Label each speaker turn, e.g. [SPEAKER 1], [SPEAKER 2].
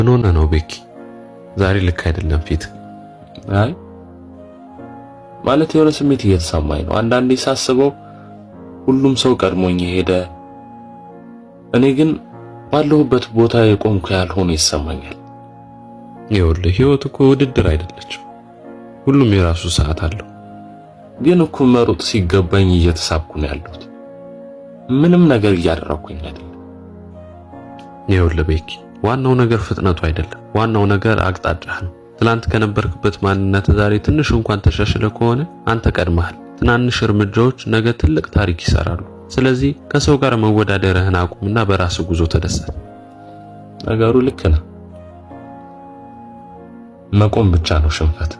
[SPEAKER 1] ምን ሆነ ነው ቤኪ? ዛሬ ልክ አይደለም ፊት።
[SPEAKER 2] አይ ማለት የሆነ ስሜት እየተሰማኝ ነው። አንዳንዴ ሳስበው ሁሉም ሰው ቀድሞኝ የሄደ እኔ ግን ባለሁበት ቦታ የቆምኩ ያልሆነ ይሰማኛል።
[SPEAKER 1] ይኸውልህ ህይወት እኮ ውድድር አይደለችም። ሁሉም የራሱ ሰዓት አለው።
[SPEAKER 2] ግን እኮ መሮጥ ሲገባኝ እየተሳብኩ ነው ያለሁት። ምንም ነገር እያደረኩኝ አይደለም።
[SPEAKER 1] ይኸውልህ ቤኪ፣ ዋናው ነገር ፍጥነቱ አይደለም። ዋናው ነገር አቅጣጫህ ነው። ትላንት ከነበርክበት ማንነት ዛሬ ትንሽ እንኳን ተሻሽለ ከሆነ አንተ ቀድመሃል። ትናንሽ እርምጃዎች ነገ ትልቅ ታሪክ ይሰራሉ። ስለዚህ ከሰው ጋር መወዳደርህን አቁምና በራስህ ጉዞ ተደሰት።
[SPEAKER 2] ነገሩ ልክ ነህ። መቆም ብቻ ነው ሽንፈት።